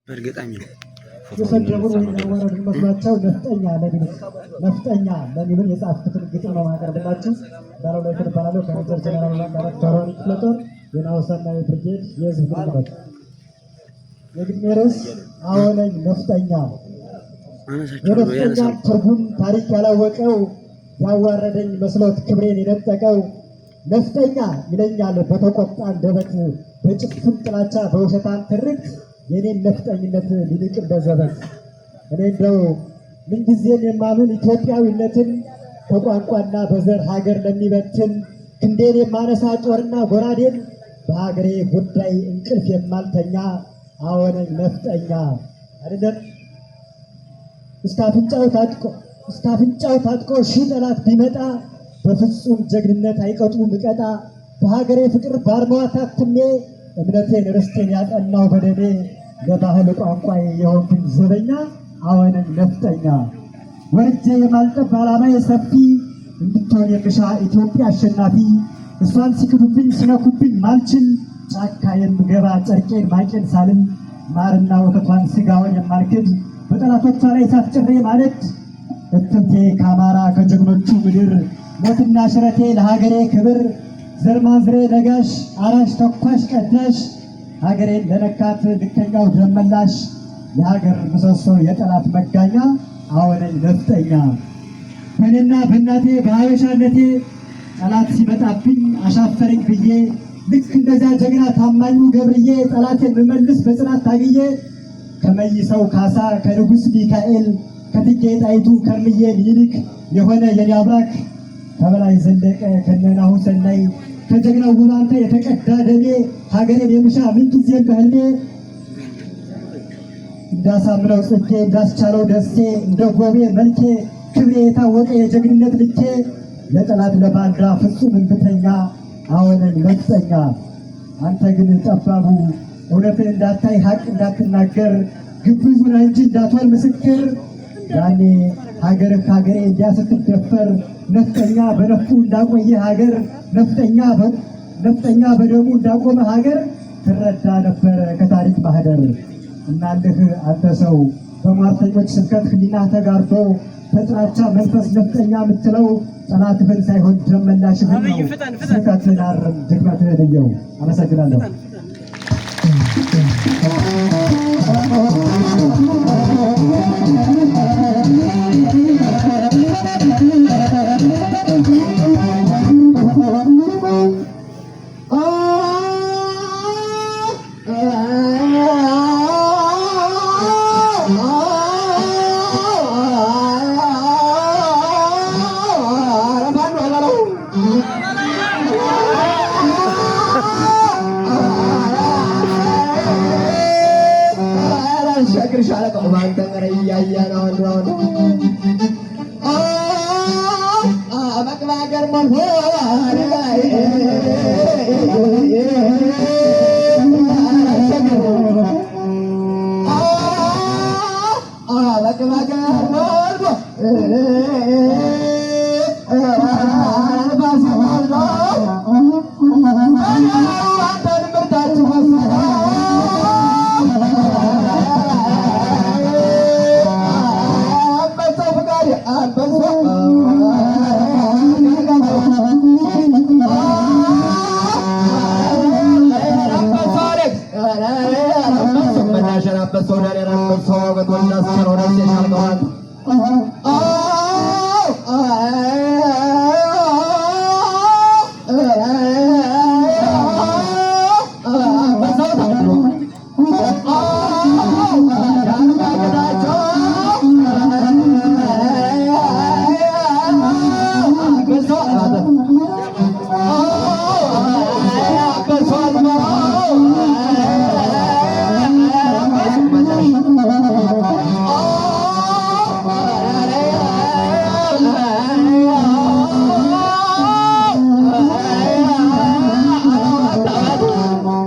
በእርግጠኝ ነው። የሰደቡን ወይም ያዋረዱን መስሏቸው ነፍጠኛ ለሚሉት፣ ነፍጠኛ ለሚሉን የጻፍኩትን ግጥም ነው ማቀርብላችሁ። እንዳለው ላይ እባላለሁ፣ ከሜጀር ጀነራል ዳረክተር ክፍለ ጦር የናሁሰናይ ብርጌድ የህዝብ ግንኙነት። የግጥሜ ርዕስ አዎ ነኝ ነፍጠኛ። አነሳቸዋለሁ። የነፍጠኛን ያነሳሉ። ትርጉም ታሪክ ያላወቀው፣ ያዋረደኝ መስሎት ክብሬን የነጠቀው፣ ነፍጠኛ ይለኛል በተቆጣ አንደበት፣ በጭፍን ጥላቻ በውሸታም ትርክት የኔን ነፍጠኝነት ሊንቅ እንደዘበት። እኔ እንደው ምንጊዜም የማምን ኢትዮጵያዊነትን፣ በቋንቋና በዘር ሀገር ለሚበትን ክንዴን የማነሳ ጦርና ጎራዴን፣ በሀገሬ ጉዳይ እንቅልፍ የማልተኛ፣ አዎ ነኝ ነፍጠኛ። አይደለም እስከ አፍንጫው ታጥቆ ሺህ ጠላት ቢመጣ በፍጹም ጀግንነት አይቀጡ ምቀጣ። በሀገሬ ፍቅር ባርማዋ ታትሜ፣ እምነቴን ርስቴን ያጠናው በደሜ፣ ለባህል ቋንቋዬ የሆንኩኝ ዘበኛ፣ አዎ ነኝ ነፍጠኛ። ወርጄ የማልጠብ ዓላማዬ ሰፊ፣ እንድትሆን የምሻ ኢትዮጵያ አሸናፊ፣ እሷን ሲክዱብኝ ሲነኩብኝ ማልችል፣ ጫካ የምገባ ጨርቄን ማቄን ሳልል፣ ማርና ወተቷን ስጋውን የማልክድ፣ በጠላቶቿ ላይ እሳት ጭሬ ማለት፣ እትብቴ ከአማራ ከጀግኖቹ ምድር፣ ሞትና ሽረቴ ለሀገሬ ክብር፣ ዘር ማንዝሬ ነጋሽ አራሽ ተኳሽ ቀዳሽ፣ ሀገሬን ለነካት ልከኛው ደመላሽ፣ የሀገር ምሰሶ የጠላት መጋኛ፣ አዎ ነኝ ነፍጠኛ። በእኔና በእናቴ በሀበሻነቴ ጠላት ሲመጣብኝ አሻፈረኝ ብዬ፣ ልክ እንደዚያ ጀግና ታማኙ ገብርዬ፣ ጠላቴን የምመልስ በጽናት ታግዬ፣ ከመይሰው ካሳ ከንጉስ ሚካኤል ከእቴጌ ጣይቱ ከእምዬ ምኒልክ የሆነ የኔ አብራክ፣ ከበላይ ዘለቀ ከነናሁ ሰናይ ከጀግናው ውባንተ የተቀዳ ደሜ፣ ሀገሬን የምሻ ምንጊዜም በህልሜ፣ እንዳሳምነው ጽጌ እንዳስቻለው ደሴ እንደ ጎቤ መልኬ ክብሬ የታወቀ የጀግንነት ልኬ፣ ለጠላት ለባንዳ ፍጹም እንብተኛ፣ አዎ ነኝ ነፍጠኛ። አንተ ግን ጠባቡ እውነትን እንዳታይ ሀቅ እንዳትናገር፣ ግብዙ ነህ እንጂ እንዳትሆን ምስክር፣ ያኔ ሀገርህ ሀገሬ እንዲያ ስትደፈር ነፍጠኛ በነፍጡ እንዳቆየ ሀገር፣ ነፍጠኛ በደሙ እንዳቆመ ሀገር ትረዳ ነበረ ከታሪክ ማህደር። እናልህ አንተ ሰው በሟርተኞች ስብከት ህሊና ተጋርዶ በጥላቻ መንፈስ ነፍጠኛ የምትለው ጠላትህን ሳይሆን ደመላሽህን ነው። ስህተትህን አርም፣ ድክመትህን እየው። አመሰግናለሁ።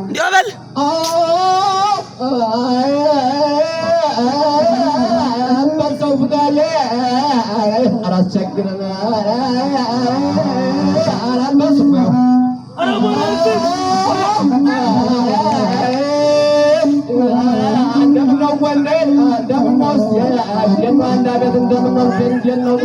እንዲያው በል። ወንዴ እንደምነውስ የአንድ ቤት እንደምነው እንዴት ነው?